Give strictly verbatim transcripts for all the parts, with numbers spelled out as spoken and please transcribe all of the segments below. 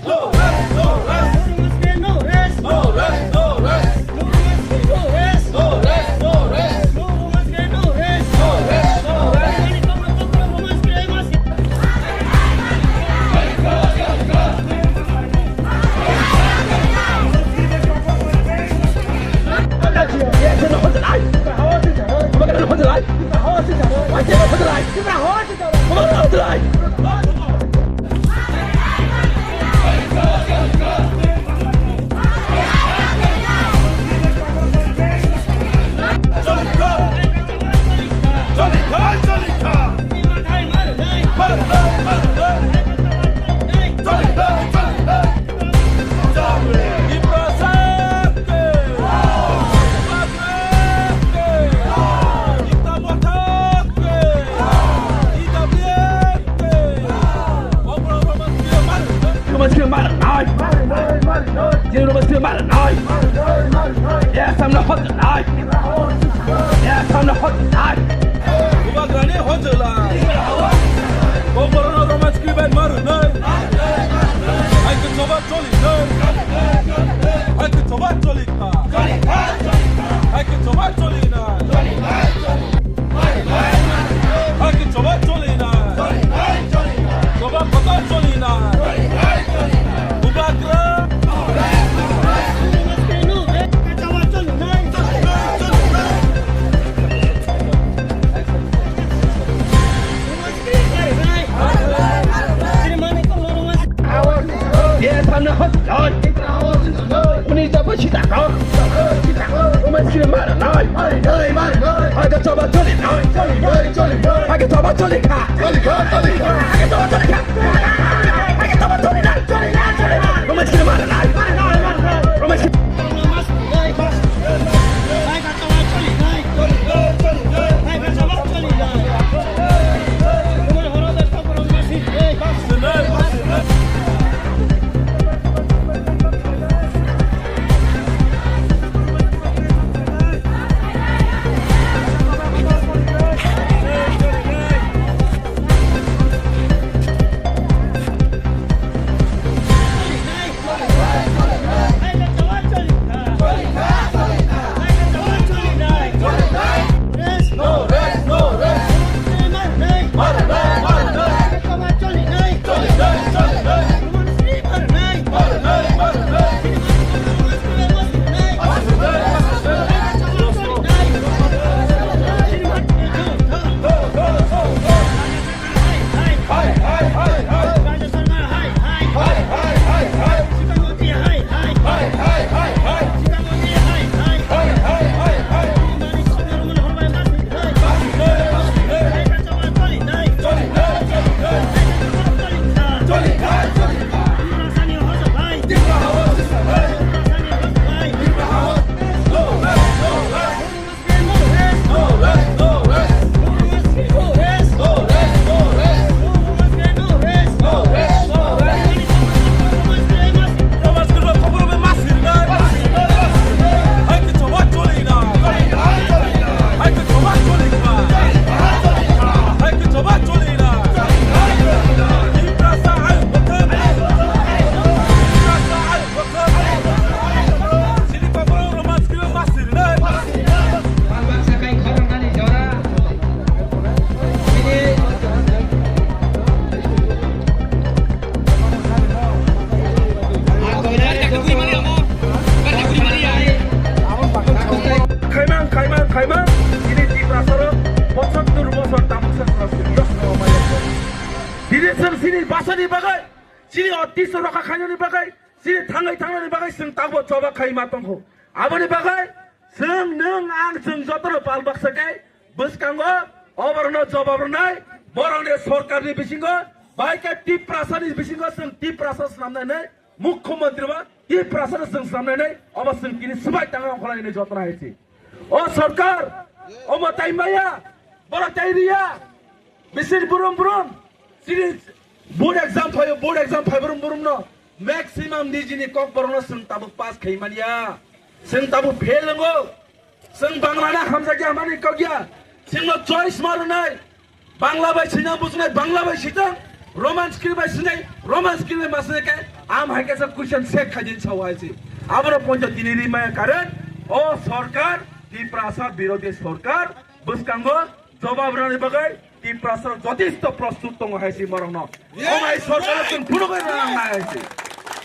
No rest, no rest. No rest, no rest. No rest, no rest. No rest, no rest. No rest, no rest. No rest, no rest. Romanski marinai. Jini Romanski marinai. Yes, I'm not hot tonight. Yes, I'm not hot tonight. Bubagrani hojolai. Kokborokno Romanski bai marinai. Hai ke choba choli nai. Hai ke choba choli kha. Hai ke choba choli nai. Hai ke choba choli nai. Choba kotor choli nai. Bubagra. Yes, I'm not hot. Uni jabo sita ko. Uma sila mara nai. Aga choba choli nai. Aga choba choli kha. Aga choba choli kha. Aga choba choli kha. Aga choba choli nai. Choli nai. Choli nai. Uma sila mara nai. Uma sila. Khaimang, khaimang, khaimang, ini Tiprasarok bosor dur bosor tamuksa sini sini basani bagai, sini otis rokha khainani bagai, sini thangai thangnani bagai, sing tabo choba khai ma tongkho. Aboni bagai, Chwng, nwng, ang, chwng jotono pal baksa khe bwskango oborokno jobab rwnai, borokni sorkarni bisingo, bai khe Tiprasani bisingo chwng Tiprasa swnamnai nai, Mukhyamantri ba Tiprasano chwng swnamnai nai, obo chwng tini swbai tangna ongkholai nai jotono hai se. O sorkar, omo tai maya, borok tai riya, Bisir burum burum. Sini board exam phaio, board exam phai burum burum no. Maximum nijini kokborokno chwng tabuk pass khai manya. Chwng tabuk fail wngo. Chwng Bangla na hamjakya hamani kokya. Chwngno choice ma rwnai. Bangla bai sina bujnai, Bangla bai sitang. Roman script bai sinai, Roman script bai ma sinai khe, am hai kaisa question sek khai din sao hai si. Abono poito tini ri maya karen, o sorkar, Tiprasa birodhi sorkar, bwskango jobab rani bagwi Tiprasa jothesto prostut tongo hai si morokno. O mai sorkar chwng phunugwi rang nai hai si.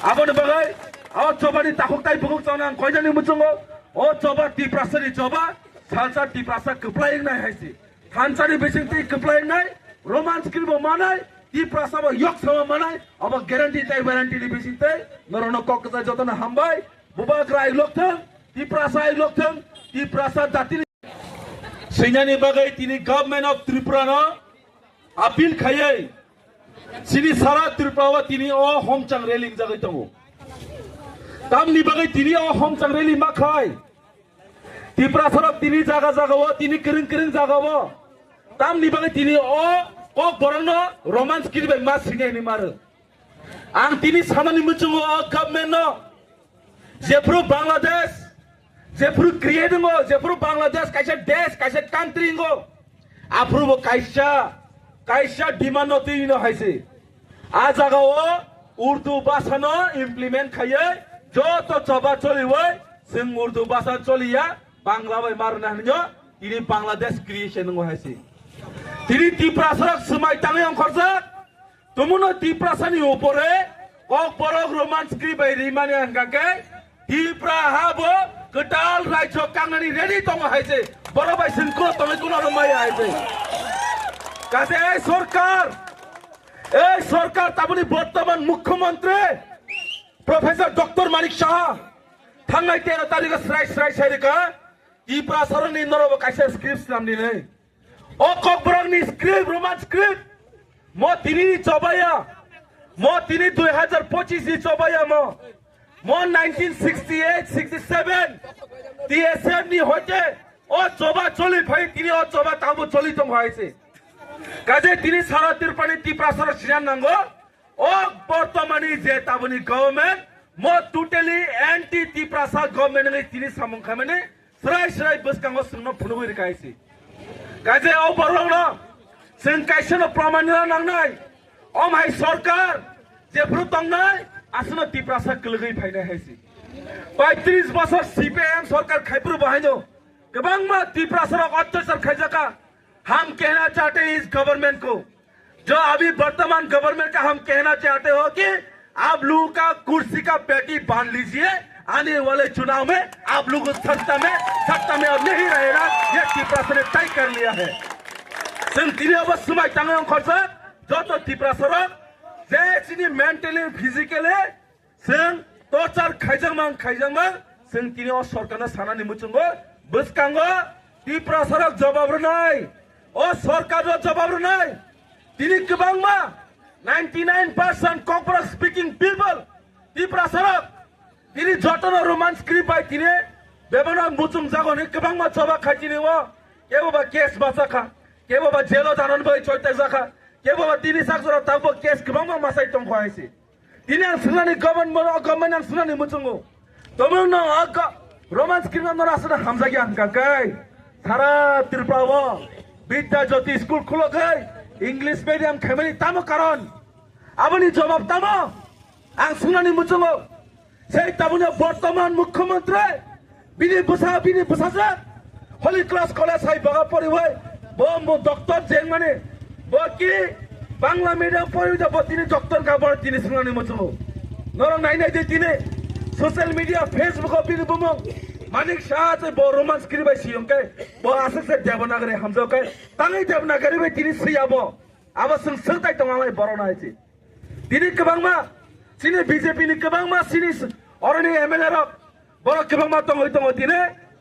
Aboni bagwi, o jobani takhuk tai bukhuk chana ang koinani muchungo, o joba Tiprasa ni joba, salsa Tiprasa kwplai wngnai hai si. Thansa ni bising twi kwplai wngnai, Roman script bo manai, Tiprasa bo yok sama manai, abo guarantee tai warranty ni bising twi, norokno kok kwchai jotono hambai, Bubagra ai lok thang, Tiprasa ai lok thang, Tiprasa jati ni Swinyani bagwi tini Government of Tripura no appeal khaiwi chini sara Tripura o tini o homchang rally wngjagwi tongo. Tamni bagwi tini o homchang rally ma khai? Tiprasa rok tini jaga jaga o, tini kwrwng kwrwng jaga o. Tamni bagwi tini o Kokborok no Roman script bai ma swinya hinwi maro. Ang tini sanani muchungo o government no, jephru Bangladesh, jephru create wngo, jephru Bangladesh kaisa desh, kaisa country wngo, aphru bo kaisa, kaisa demand no twi no hai se. A jaga o Urdu bhasha no implement khaiwi joto choba choliwi, chwng Urdu bhasha choliya, Bangla bai marwna hinwi tini Bangladesh creation wngo hai se. Tini Tiprasa rok swmai tangwi ongkhorjak. Tumuno Tiprasa ni upore Kokborok Roman script bai rimani hwnkha khe Tipra ha bo kwtal rajyo kangnani ready tongo hai se, borok bai chwng kuro tongwi kuno rwmaya hai se. Kaje ei sorkar, ei sorkar taboni bortoman mukhyamantri Professor Doctor Manik Saha thangnai tero tarikh o srai srai sai rwkha, Tiprasa rokni norok bo kaisa script swnam ninai. O Kokborok ni script, Roman script. Mo tini ni chobaya. Mo tini dui hazar pochis ni chobaya mo. Mo nineteen sixty eight, sixty seven T S F ni hoite o choba choli phai tini o choba tabo choli tong hai se. Kaje tini sara Tripura ni Tiprasa rok sinan nango. O bortomani je taboni government mo totally anti Tiprasa government wngwi tini samung khaimani srai srai bwskango chwngno phunugwi rwkha hai se. Kaje o borokno chwng kaisa no praman rwna nangnai. Om hai sorkar jephru tongnai aswkno Tiprasa kwlwgwi phainai hai se. Paitris bosor C P I M sorkar khaiphuru bo haino kwbangma Tiprasa rok otyachar khaijakha. हम कहना चाहते हैं इस गवर्नमेंट को, जो अभी वर्तमान गवर्नमेंट का हम कहना चाहते हो कि आप लोगों का कुर्सी का पेटी बांध लीजिए, आने वाले चुनाव में आप लोग सत्ता में, सत्ता में अब नहीं रहेगा, ये तिप्रासा ने तय कर लिया है। Chwng tini obo swmai tangwi ongkhorjak joto Tiprasa rok, je chini mentally, physically chwng torture khaijakmang khaijakmang, chwng tini o sorkarno sanani muchungo bwskango Tiprasarok jobab rwnai, o sorkarno jobab rwnai. Tini kwbangma ninety nine percent Kokborok speaking people Tiprasarok tini jotono Roman script bai tini bebakno muchung jago hwnwi kwbangma choba khai tini o kebo ba case bachakha, kebo ba jail o thanani bagwi choitak jakha, kebo ba tini sak jora tabuk case kwbangma masai tongkho hai se. Tini ang swngnani government, government ang swngnani muchungo. Tobwno o go-, Roman script no aswkno hamjakya hwnkha khe sara Tripura o Bidya Jyoti school khulogwi English medium khaimani tamo karon? Aboni jawab tamo? Ang swngnani muchungo. Sei tabukno bortoman mukhyamantri bini bwsa, bini bwsajwk Holy Cross College hai baga poriwi, bo, bo doctor jengmani, bo ki Bangla medium poriwi da bo tini doctor ka bo tini swngnani muchungo. Norok nai nai de tini social media, Facebook o bini bumung Manik Saha tei bo Roman script bai siyong khe bo aswk se Devanagari hamjao khe tangwi Devanagari bai tini siyabo. Abo chwng swngtai tongo ang lai borok nai si. Tini kwbangma chini B J P ni kwbangma chini s-, oroni M L A rok borok kwbangma tongwi tongo tini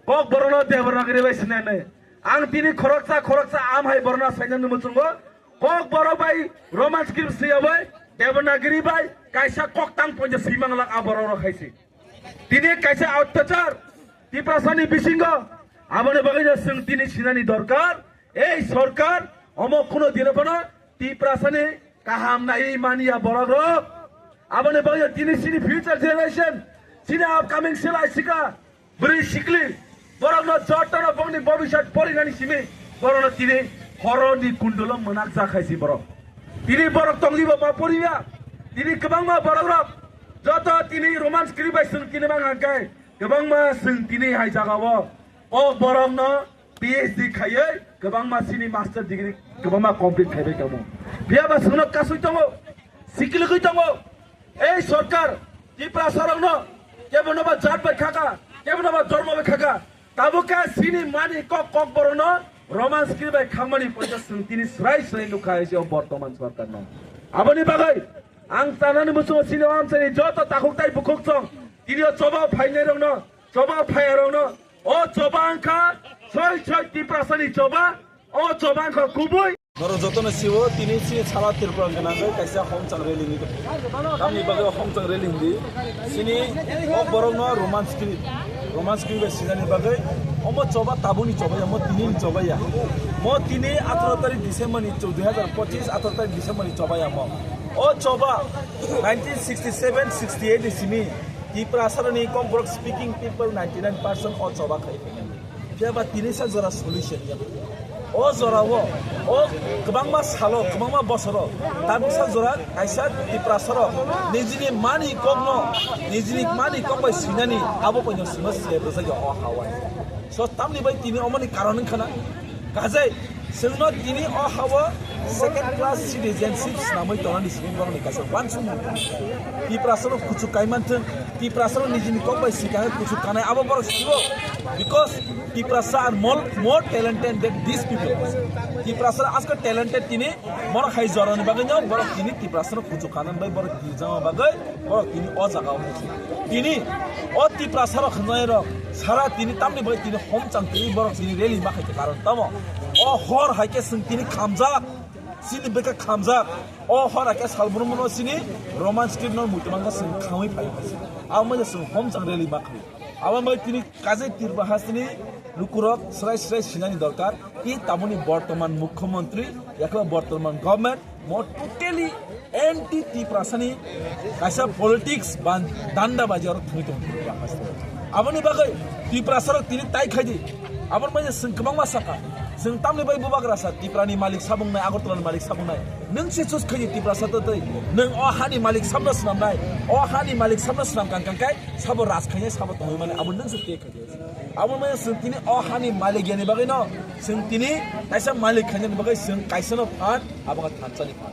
Kokborokno Devanagari bai sinani. Ang tini khoroksa khoroksa am hai borokno sainani muchungo Kokborok bai Roman script swiyabai Devanagari bai kaisa koktang poinja swimang lak a borok rok hai si. Tini kaisa otyachar Tiprasani bisingo aboni bagwino chwng tini sinani dorkar. Ei sorkar, omo kuno dino phano Tiprasani kaham nai manya borok rok. Aboni bagwi tini chini future generation, chini upcoming sila sika, bwrwi sikli, borokno jotono bongni bobisat porinani simi, borokno tini horoni kundulo mwnakjak hai si borok. Tini borok tongdi bo ma poriya. Tini kwbangma borok rok joto tini Roman script bai swng tini mang hangkai kwbangma swng tini hai jaga o. O borok no P H D khaiwi kwbangma sini master degree kwbangma complete khaibai tongo. Phiya ba swngno kasui tongo, sikilgwi tongo. Ei sorkar Tiprasa rokno kebono ba jat bai khaka, kebono ba jormo bai khaka. Tabuk khe sini mani kok kok borokno Roman script bai khangmani poisa swng tini srai srai nukha hai se o bortoman sorkarno. Aboni bagwi ang chanani muchungo sini o amchaini joto takhuk tai bukhuk chong tini o choba phainai rokno, choba phaiya rokno, o choba wngkha soi soi Tiprasani choba, o choba wngkha kubui. Norok jotono siwo tini chini sala Tripura gwnangwi kaisa homchang rally ni. Tamni bagwi homchang rally hindi. Sini o borokno Roman script, Roman script bai sinani bagwi omo choba tabukni choba ya, mo tini ni choba ya. Mo tini atharo tarik December ni dui hazar pochis, atharo tarik December ni choba ya mo. O choba nineteen sixty seven sixty eight ni simi Tiprasaroni Kokborok speaking people ninety nine percent o choba khai. Phiya ba tini sa jora solution ya. O jora o, o kwbangma salo, kwbangma bosoro, tabuk sa jora kaisa Tiprasarok nijini mani kokno, nijini mani kok bai sinani abo koino sima se rwjak ya o hawai. So tamni bai tini omoni karon wngkha na? Kajai, chwngno tini o hao second class citizenship swnamwi tongnani simi borokni kaisa uansukmung. Tiprasano kuchuk kai manthwng, Tiprasano nijini kok bai sikha kuchuk kanai abo borok siwo. Because Tiprasa are more, more talented than these people. Tiprasa asko talented tini, borok hai jorani bagwi no, borok tini Tiprasano kuchuk kanani bai borok girjama bagwi, borok tini o jaga o. Tini o Tiprasarok hwnjairok sara tini tamni bai tini homchang tini borok tini rally ma khai karon tamo. O hor hai khe chwng tini khamjak, chini bwkha khamjak. O hor hai khe salbrumno chini Roman script no muitu mangkha chwng khamwi phai. Abo mai chwng homchang rally ma khai. Abo mai tini kajai Tripura hasteni lukurok srai srai sinani dorkar. Ki tamoni bortoman mukhyamantri, yakla bortoman government, mo totally anti Tiprasani kaisa politics ba danda baji oro thangwi tongo Tripura haste. Aboni bagwi Tiprasarok tini tai khaidi. Aboni bagwi chwng kwbangma saka. Chwng tamni bai bubagra sa Tiprani malik sabungnai, Agartalani malik sabungnai. Nwng se choose khaidi Tiprasa to tei. Nwng o hani malik sabno swnamnai. O hani malik sabno swnam kang kang kai sabo raj khainai sabo tongwi mani abo nwng se te khaidi. Abo maya chwng tini o hani malik yani bagwi no chwng tini kaisa malik khainani bagwi chwng kaisa no phan abo wngkha thansa ni phan.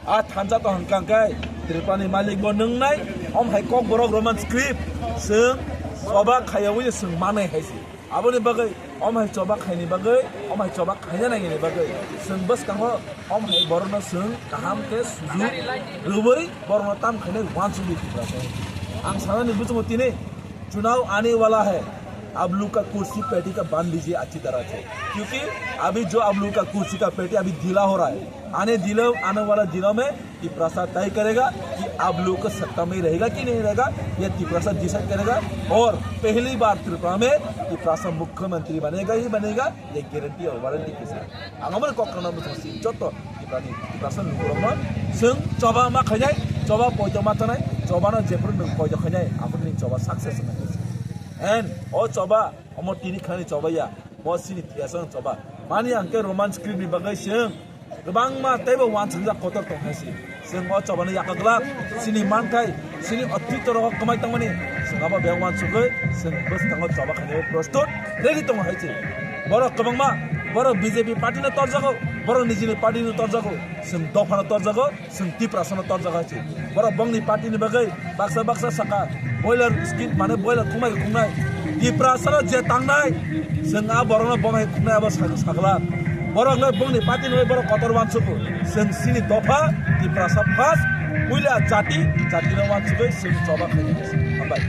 A thansa to hwnkha khe Tripura ni malik bo nwngnai om hai kok borok Roman script chwng choba khaiyawi chwng manai hai se. Aboni bagwi om hai choba khaini bagwi om hai choba khaina nangini bagwi chwng bwskango om hai borok no chwng kaham khe sujuk rwui borok no tam khainai uansukdi Tripura. Ang sanani bujungo tini चुनाव आने वाला है, आप लोग का कुर्सी पेटी का बांध लीजिए अच्छी तरह से, क्योंकि अभी जो आप लोग का कुर्सी का पेटी अभी ढीला हो रहा है, आने दिनों, आने वाला दिनों में तिपरासा तय करेगा कि आप लोग का सत्ता में रहेगा कि नहीं रहेगा। ये तिपरासा डिसाइड करेगा। और पहली बार त्रिपुरा में तिपरासा मुख्यमंत्री बनेगा ही बनेगा, ये गारंटी और वारंटी के साथ। Ang abo kok rwna bwswng si joto Tiprani, Tiprasa lukurokno chwng choba ma khainai, choba poito ma tanai, choba no jephru nwng poito khainai, aphuru ni choba success wngnai. And o choba omo tini khani choba ya, mo sini tiyaso choba. Mani ang khe Roman script ni bagwi chwng kwbangma teibo uansukjak kotor tong hai si. Chwng o chobani yakak glak, chini manthai, chini otito rogo kwmai tongmani, chwng abo beng uansugwi, chwng bwskango choba khainai prostut ready tongo hai se. Borok kwbangma, borok B J P party no torjago, borok nijini party no torjago, chwng dopha no torjago, chwng Tiprasa no torjago hai se. Borok bongni party ni bagwi baksa baksa saka, boiler skin mane boiler khumai khumnai, Tiprasa no je tangnai, chwng a borok no bomai khumnai abo sak-, sakla. Borok no bongni party ni borok kotor uansugo. Chwng chini dopha Tiprasa first, puila jati, jati no uansugwi chwng choba khainai. Hambai.